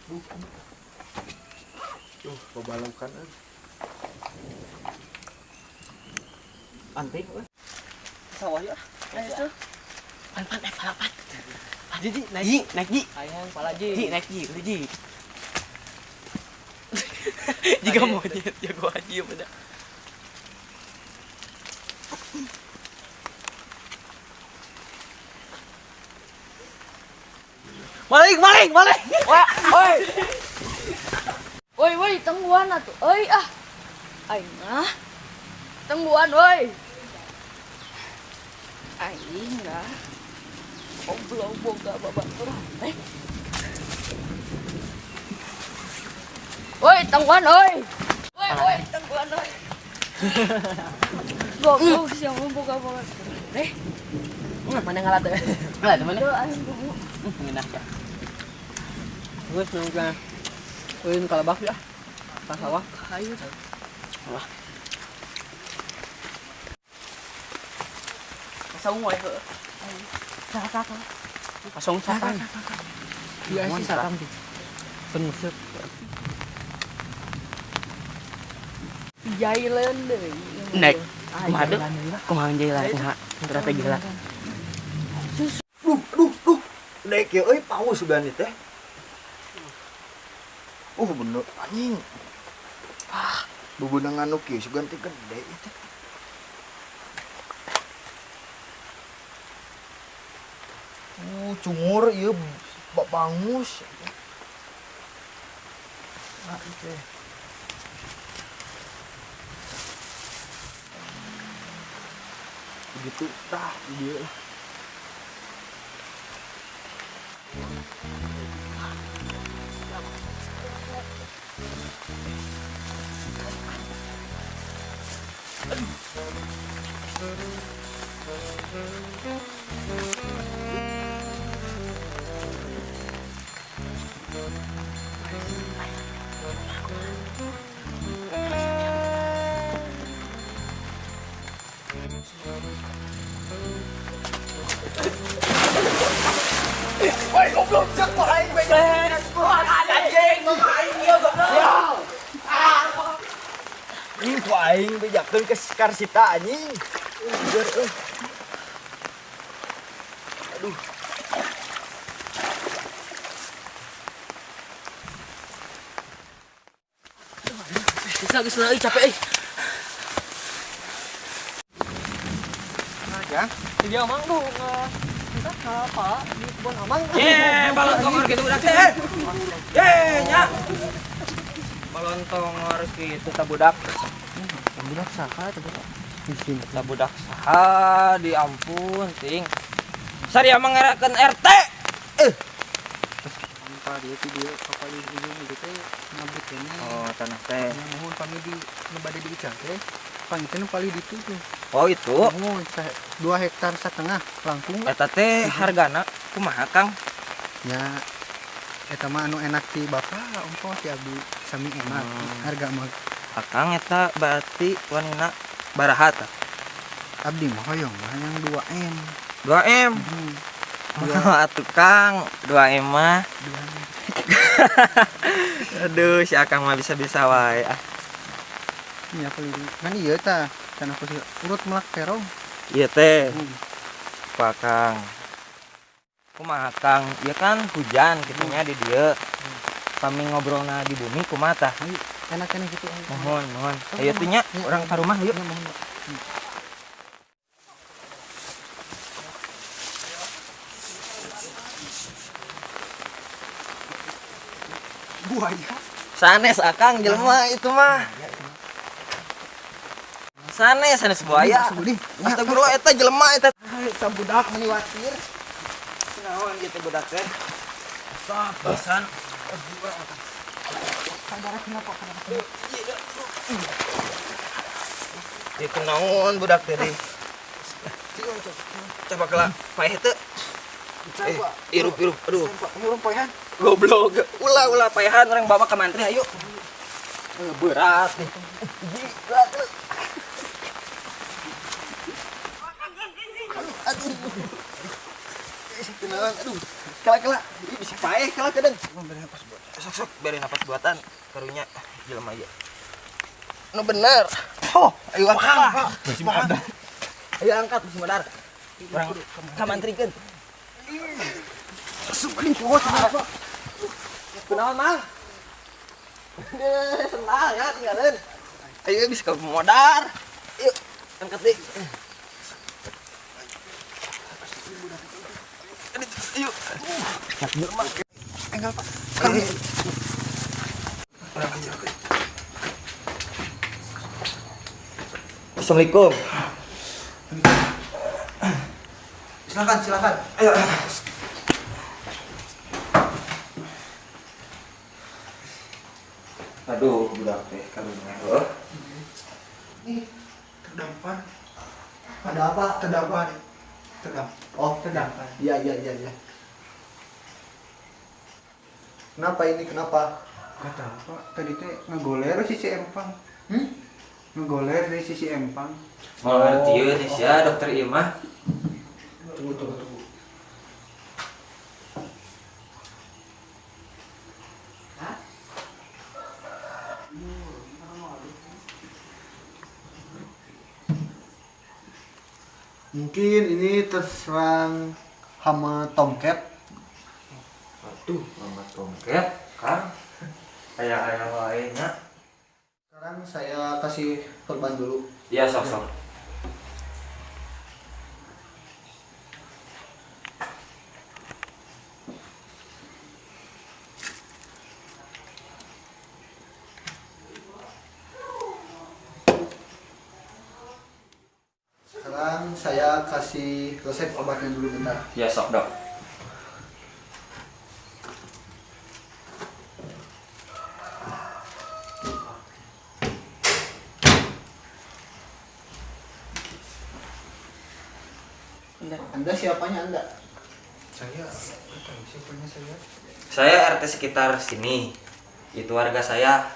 Duh. Duh, babalaukan euy. Anting euy. Sawah ya. Ayo tuh. Pan pan pala pan. Ji ji naik ji, naik ji. Ayang pala ji. Ji naik ji, udah ji. Jika monyet jago haji ya pada. Maling, maling, maling. Wah, oi. Woi, woi, tungguan atuh. Euy ah. Aing mah. Tungguan woi. Aing lah. Goblok boga babaturan teh. Woi, tungguan oi. Woi, woi, tungguan oi. Goblok siapa boga babaturan teh. Mana ngalah teh? Ngalah teh mana? Aing kubu. Ngeunah ya. Geus nunggu ulin kalebak ya. Ka sawah. Hayu. Wah. Saung wae heuh. Saha. Pasong satang. Iya sih satang sih. Pengusut. Jailan deui. Nek. Kumaha deuk? Kumaha jailan kumaha? Strategi lah. Duh, duh, duh. Dek ya euy paus sugan teh. Bener anjing. Ah, bubunangan nu kieu sugan teh gede teh. Cungur ieu bangus. Ah, teh. Begitu tah ieu lah. Woi, goblok cek ku aing bejakeun. Anjing, aing ieu goblok. Anjing ku aing bejakeun ke Karsita anjing. Udah euy. Aduh. Bisa geus euy capek euy. Nah, Jang, dia mang duh kita apa di kebun amang. Ye, balon tongor gitu budak teh. Ye, nya. Balon tongor kitu ta budak. Budak saha teh budak? Di sini. Ta budak saha di ampun ting. Saria mangerakeun RT. Sampah dia tuh dia kapal di ujung itu teh ngabut kene. Oh, tanah teh. Nuhun pami di nu bade diical teh. Pangiteun paling ditu tuh. Oh, itu. Oh, 2,5 hektar langkung. Eta teh hargana kumaha, Kang? Ya eta mah anu enak ti bapak ongkoh ti abdi sami enak. Harga mah. Akang eta berarti wanina baraha tah? Abdi mah hoyong mah yang 2M. 2M. Atuh Kang, 2M mah. 2M. Aduh, si Akang mah bisa-bisa wae ah. Iya paling kan iya tah tanah khusus urut melak terong. Iya teh. Pak Kang. Kumaha Kang? Ieu kan hujan kitunya di dieu. Pami ngobrolna di bumi kumaha tah? Enak-enak gitu. Mohon, mohon. Ayo tuh nya, urang ka rumah yuk. Mohon. Buaya. Sanes Akang jelema itu mah. Sanes sanes buaya. Astagfirullah eta jelema eta. Eta budak meni watir. Naon gitu budak teh? Stop, pisan. Sadar kenapa kenapa? Ieu kunaon budak teh deui? Coba kela paeh teu. Irup irup aduh. Urang paehan. Goblok. Ulah ulah paehan urang bawa ka mantri ayo. Berat nih. Berat. Aduh. Kenalan, aduh. Kela-kela. Ini bisa Bisi paeh kalah kadang. Beri napas buatan. Sok sok beri napas buatan karunya jelema ieu. Nu bener. Oh, ayo angkat. Bisi modar. Ayo angkat bisi modar. Urang kamantrikeun. Sumpah poho cenah, Pak. Kunaon, Mang? Sendal ya tinggalin. Ayo bisa ke modar. Yuk, angkat deh. Yuk. Enggal, Pak. Assalamualaikum. Silakan, silakan. Ayo. Aduh, budak teh karunya. Heuh. Nih, terdampar. Ada apa? Terdampar. Terdampar. Oh, Terdampar. iya iya iya iya. Kenapa ini? Kenapa? Gak tahu, Pak. Tadi teh ngegoler sisi empang. Hmm? Ngegoler dari sisi empang. Mau ngerti nih sia dokter ieu mah. Tunggu tunggu tunggu. Mungkin ini terserang hama tomcat. Aduh, mama tomcat, Kang. Kayak lainnya. Sekarang saya kasih perban dulu. Iya, sok sok. Sekarang saya kasih resep obatnya dulu bentar. Iya, sok, Dok. Bentar. Anda siapanya Anda? Saya gak tahu siapanya saya. Saya RT sekitar sini. Itu warga saya.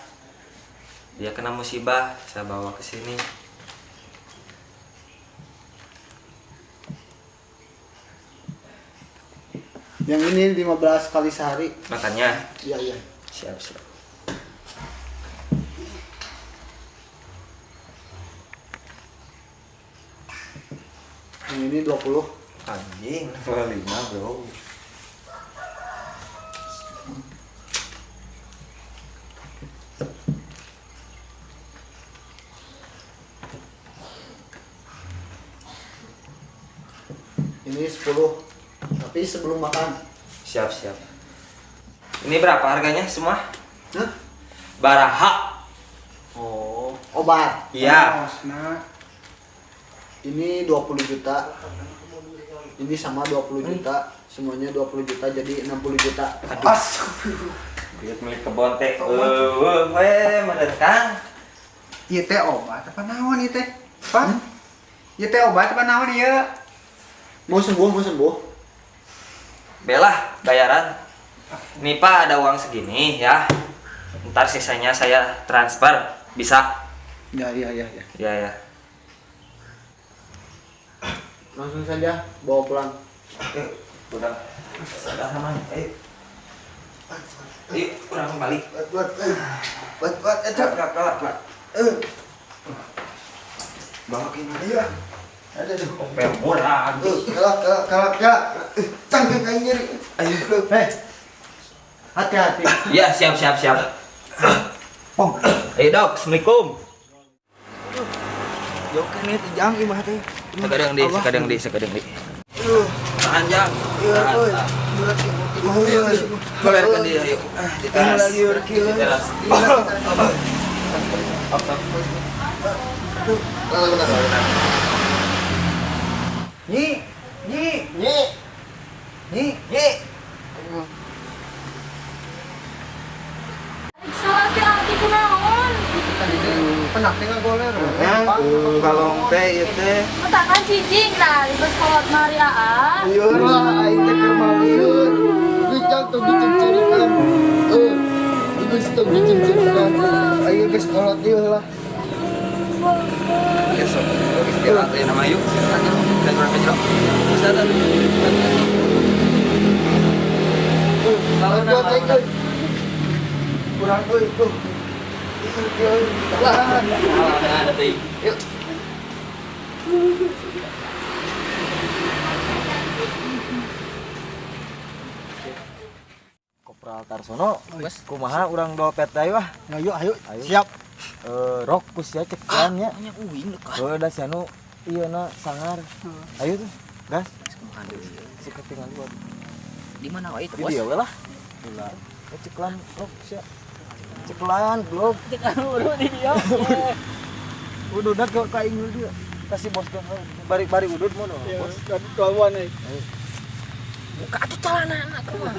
Dia kena musibah, saya bawa ke sini. Yang ini 15 kali sehari. Makannya. Iya iya. Siap, siap. Yang ini 20. Anjing, 25, Bro. Ini 10. Tapi sebelum makan. Siap, siap. Ini berapa harganya semua? Hah? Baraha. Oh, obat. Iya. Nah, Ini 20 juta. Ini sama 20 juta. Semuanya 20 juta jadi 60 juta. Aduh. Duit milik kebon teh. Eueuh, we meureun Kang. ieu teh obat apa naon ieu teh? Pak? Ieu teh obat apa naon ieu? Mau sembuh, mau sembuh. Belah bayaran. Nih Pak, ada uang segini ya. Ntar sisanya saya transfer. Bisa? Ya, ya, ya, ya. Ya, ya. Langsung saja bawa pulang. Udah. Sudah namanya. Ayo. Ayo, kurang balik. Buat, buat, buat, Pelan, pelan. Bawa ke mana? Ayo. Ada tuh. Kopel murah. Kalah, kalah, kalah, kalah. Cangkeng kayak nyeri. Ayo. Hei. Hati-hati. Ya, siap, siap, siap. Pong. Ayo, Dok. Assalamualaikum. Jauh kan ya, jang imah teh. Sekadang di, sekadang di, sekadang di. Tahan, Jang. Iya, Tahan, euy. tahan. Berat ya. Keluarkan dia, ayo. Di teras. Lagi Di teras. Sok, sok. Nyi, nyi, Nyi, nyi. Nyi. Salah hati kunaon. Tadi teh penak teh ngagoler. Kalong teh ieu teh. Matakan cicing lah, di sekolah Maria ah. Lieur lah, aing teh keur malieur. Geus jang tong dicengcerikan. Geus tong dicengcerikan. Aing geus kolot ieu lah. Ya sok, istirahat ya nama yuk. Dan urang ka jero. Ustaz. Bantuan aing euy. Kurang euy tuh. Lah. Yuk. Kopral Tarsono, kumaha urang dopet deui wah. Ayo ayo. Siap. Rok ku sia cekelan nya. Heuh da sia nu ieu na sangar. Ayo tuh, gas. Si ketinggalan gua. Di mana wae itu, Di Bos? dia we lah. Gila. Cekelan rok sia. Cekelan blok. Cekelan buru di dia. Udah dah ke aing dulu dia. Kasih bos kan bari-bari udud mun bos. Kawan euy. Buka atuh celana anak mah.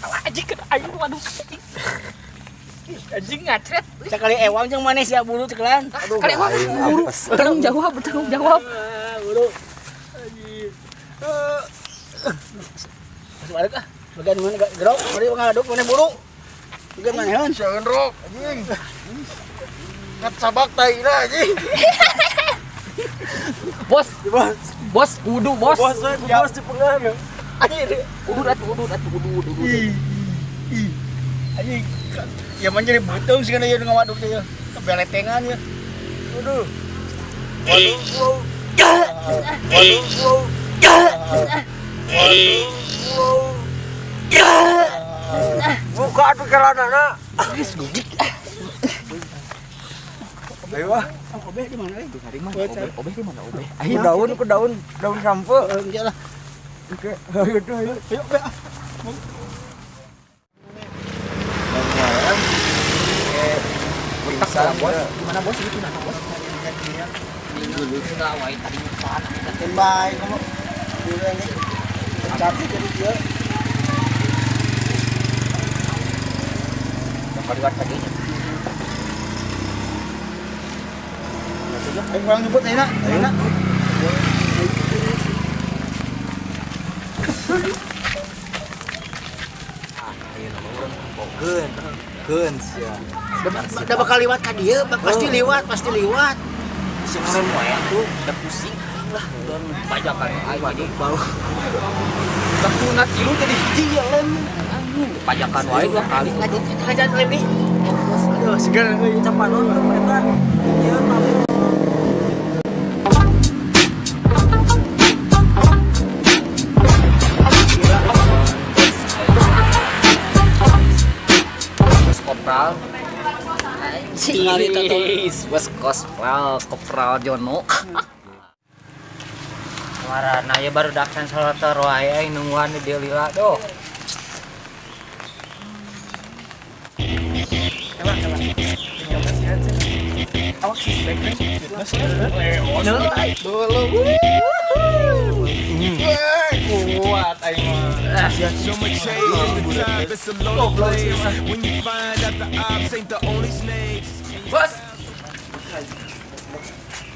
Alah anjing kan aing waduh anjing. Anjing ngacret. Sakali ewang jeung maneh sia buru cekelan. Aduh, Kali ewang buru. Tanggung jawab, tanggung jawab. Buru. Anjing. Masuk balik ah. Bagian mana gerok, bari ngaduk maneh buru. Bagian manehan. Jangan rok anjing. Ngacabak taina anjing. Bos, bos, kudu bos. Bos we, bos dipengan. Anjing, kudu atuh, kudu atuh, kudu, kudu. Ih. Anjing. Ya man jadi beuteung sih kana ieu ngawaduk teh ya. Kebeletengan ya. Waduh. Waduh, wow. Waduh, wow. Waduh, wow. Buka atuh celanana. Geus gugik. Ayo ah. Obeh di mana euy? Di mana? Obeh, obeh di mana obeh? Ayo daun ku daun, daun sampe. Heeh, lah. Oke, ayo tuh ayo. Ayo, obeh ah. Pingsan, Bos. Di mana bos? Itu mana bos? Enggak wae tadi lupa. Baik, kamu. Dulu ini. Capek jadi dia. Bakal liwat kakinya. Ayo kurang nyebut ayeuna. Ayeuna. Ayo nama urang bokeun. Keun sia. Da bakal liwat ka dieu, pasti liwat, pasti liwat. Sing ngerem wae tuh, udah pusing aing lah. Pajakan aing Waduh, bau. Sakuna tilu jadi hiji ya lem. Anjing, pajakan wae dua kali. Ngajan lem nih. Aduh, seger euy. Capanon tuh eta. Ieu tamu. Bos kopral. Anjing, bos kospral, kopral Jono. Warana ya baru daksan solotor wae aing nungguan di dieu lila doh. Kuat aing mah. So much change the time, it's a low place. When you find out the ops ain't the only snakes. Bos,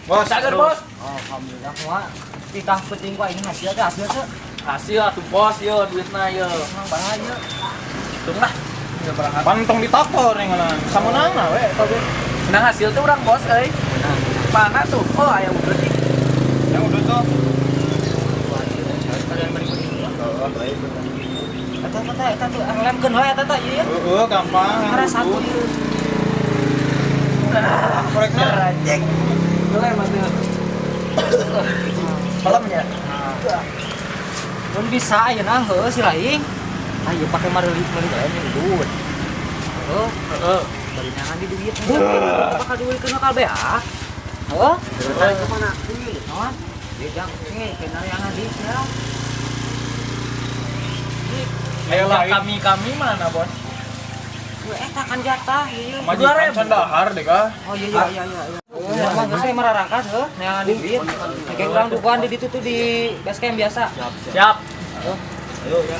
Bos, sagar bos. Alhamdulillah kumaha. Titah penting ku aing hasil teh hasil teh. Hasil atuh bos yo duitna yo. Emang bahaya. Hitung lah. Pantong ditakor nih ngaran. Sameunangna we eta ge. Nah hasil tuh urang bos euy. Mana tuh? Oh aya udah nih. Yang udah tuh. Kalian berikut ini. Eta eta eta tuh lemkeun wae eta teh ieu. Heeh, gampang. Arah satu ieu. Korekna. Anjing. Gelem atuh. Malamnya. Mun bisa ayeuna heuh si laing. Ayo pake mareli meuli lem yang udud. Heuh, Heeh. bari nangan di duit. Bakal diulikeun ka BA. Heuh, Tarik ke mana? naon? Dia jang eh kena yang di sia. Ayo lain. Kami-kami mana bos? Eta kan jatah ieu. Majikan can dahar deh kah? Oh iya iya iya iya. Emang geus saya mararangkas heuh neangan di duit. Kayak urang dukuan di ditu tuh di base camp biasa. Siap. Ayo ya.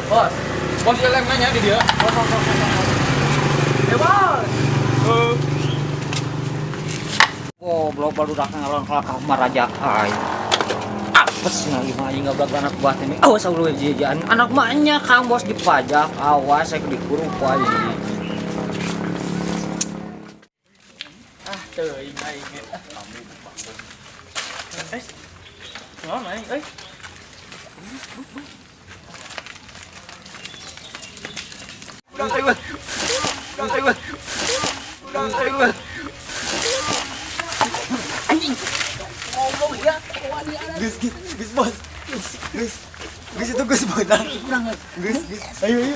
Bos. Bos ya lem nanya di dia. Bos bos bos. Eh bos. Heeh. Goblok baru dak ngalon kalakah maraja ai. Apes nah ieu mah aing ngablak anak buah teh. Awas saulu jijian. Anak mahnya Kang Bos dipajak. Awas saya dikurup aja. Ah teuing aing ge. Eh. Naon aing euy? Ayo. Ayo. Ayo. Anjing. Ngomong ya. Gus, gus, gus bos. Gus. Gus itu gus benar. Gus, gus. Ayo, ayo.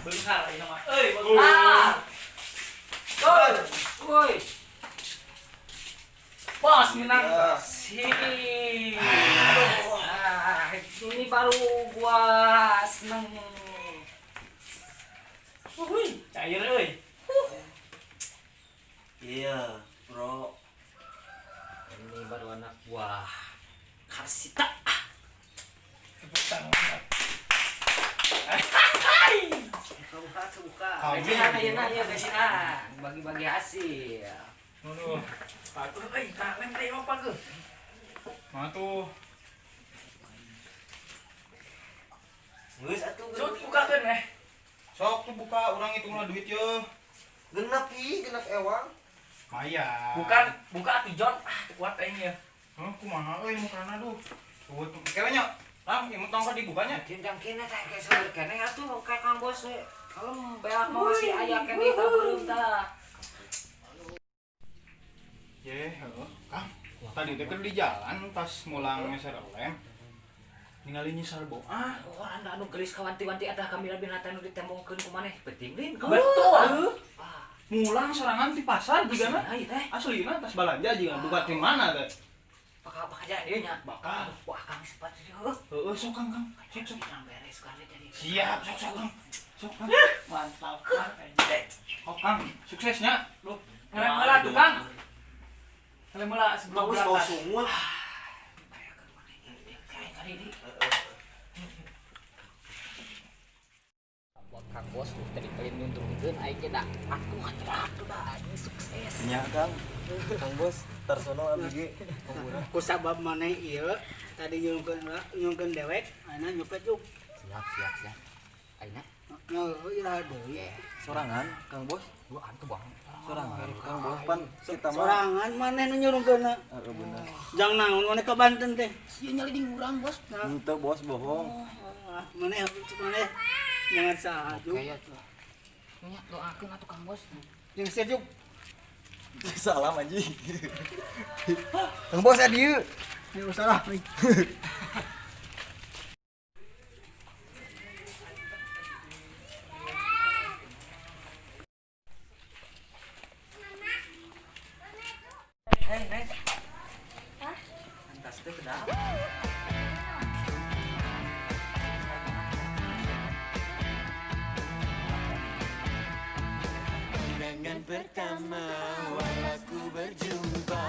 Benghar ini mah. Euy, benghar. Gol. Woi. Bos menang. Si. Ah, ini baru gua seneng. Wuih, cair euy. Iya, bro. Ini baru anak buah Karsita. Tepuk tangan. Gajian ayeuna ya gajian. Bagi-bagi hasil. Aduh, Bagus euy, kalem teh apa geus? mana tuh? Geus atuh. Sok bukakeun eh. Sok tuh buka, urang hitunglah duit yo. Genep ih, genep ewang. Maya. Bukan, buka atuh John. Ah, teu kuat aing ya. Hah, kumaha euy mukana duh. Tuh, kewenya. Lang, imut tong dibukanya. Jengkang kene teh kayak seueur keneh atuh kayak Kang Bos we. Kalem beak mah masih aya keneh tah beureum tah. Ye, heeh. Kang, tadi teh keur di jalan pas mulang ngeser lem. Ningali Nyi Sarbo. Ah, Oh, anda anu geulis kawanti-wanti ada kamera binatang nu ditembongkeun ku maneh penting lin. Betul. Mulang sorangan di pasar juga na. Nah, ieu teh. Aslina tas balanja juga buka di mana teh? Bakal bakal jalan ieu nya. Bakal. Wah, Kang sempat ieu. Heeh, sok Kang, Kang. Sok sok. Kurang beres kan jadi. Siap, sok sok Kang. Sok Kang. Mantap. Sok Kang, suksesnya. Duh. Ngelem heula tuh Kang. Ngelem heula sebelum Bagus bau berangkat. sungut. Buat Kang Bos nu tadi kalian nyunturkeun aing ge da atuh atuh da anjing sukses. Nya, Kang. Kang Bos, tar sono abdi ge. Ku sabab maneh ieu tadi nyungkeun dewek, ayeuna nyopet juk. Siap, siap, siap. Ayeuna Heuh, iraha deui. Sorangan, Kang Bos. gua antu bang. Sorangan, Kang Bos pan kita mah. Sorangan maneh nu nyurungkeunna. Heeh, bener. Jang naon maneh ka Banten teh? Ieu nyali urang bos. Henteu bos bohong. Ah, maneh maneh jangan saha juk. Oke ya tuh. Nya doakeun atuh Kang Bos. Jeung sejuk. Salam anjing. Kang Bos adieu. Ayo salah. Hei, Neng. Antas teh kenapa? Pandangan pertama awal aku berjumpa.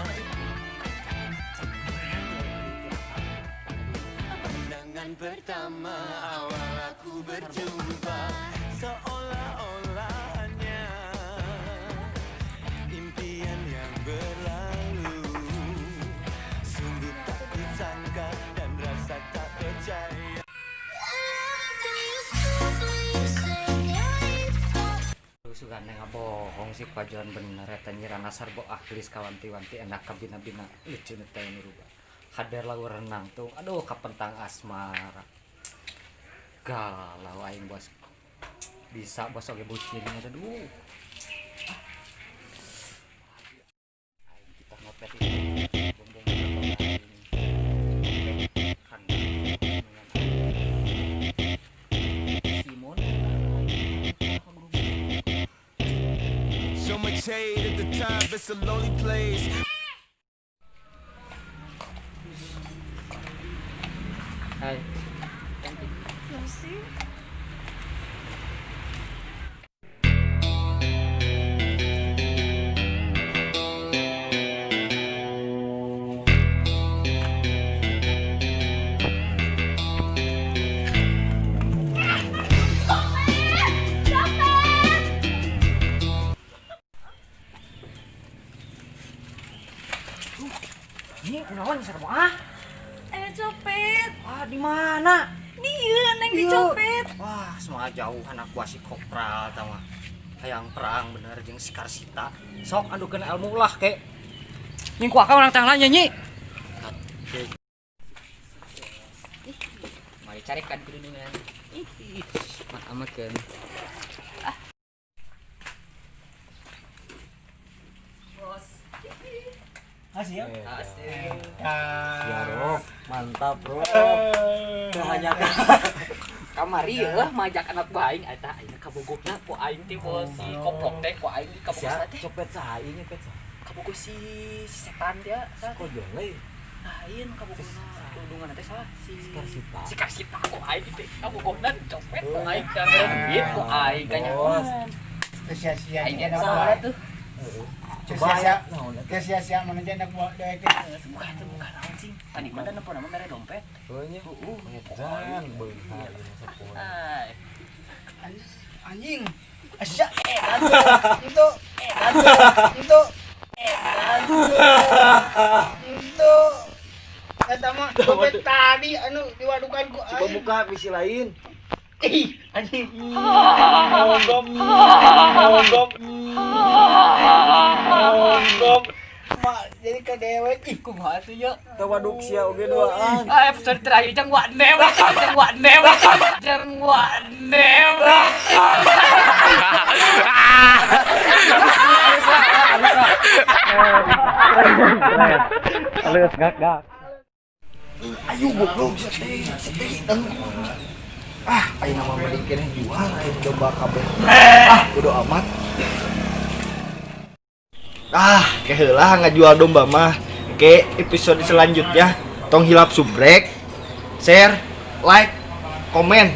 Pandangan pertama awal aku berjumpa. Seolah-olah hanya impian yang berlalu. Sungguh tak kusangka dan rasa tak percaya. Sugan ngabohong si pajuan bener eta nyirana sarbo ahlis kawanti-wanti enak kabina-bina lucu teh nu rubah. Hader lagu renang tuh aduh kapentang asmara. Galau aing bos. Bisa bos oge bucin aduh. Aing kita ngopet itu. Bumbung kan Simon. So much hate at the top, it's a lonely place. Hai. Masih. Copet! Ini kunaon sarbo ah? Eh, copet. Wah, di mana? Dia neng dicopet. Wah, semua jauh anak gua si kopral tau mah. Hayang perang bener jeung si Karsita. Sok andukeun ilmu lah ke. Nying ku akang urang tanglah nyanyi. Mari carikan kedunungan. Ih, amakeun. Hasil. Asik. Ya, Rob. Mantap, Rob. Hanya Kamari lah majak anak buah aing eta aing kabogona ku aing teh ku si koplok teh ku aing di kabogona teh. Copet saha ieu, nyopet saha? Kabogo si si setan dia. Kojole. Lain kabogona tudungan teh salah si Karsita. Si Karsita ku aing teh kabogona copet ku aing teh mere duit ku aing Bos. kanyahoan. Sia-sia Aing anak salah buah. tuh. Sia-sia. Naon eta? Sia-sia mana aja anak buah dewek teh. Bukan tuh bukan naon sih. Tadi mah nempo nama mere dompet. Heuh nya. Edan beunghar ieu mah sapoe. Ay. Anjing. Asya. Itu. Itu. Itu. Eta mah dompet tadi anu diwadukan ku Coba aing. buka misi lain. Ih, anjing. Mak jadi ke dewek. Ih, Kumaha tuh ya? Teu waduk sia oge duaan. Ah, episode terakhir jang wa newek, jang wa newek, jang wa newek. Ayo goblok sedih, sedih. Ah, ayeuna mah mending keneh jual aing domba kabeh. Ah, bodo amat. Ah, keheula ngajual domba mah. Oke, episode selanjutnya tong hilap subrek, share, like, komen.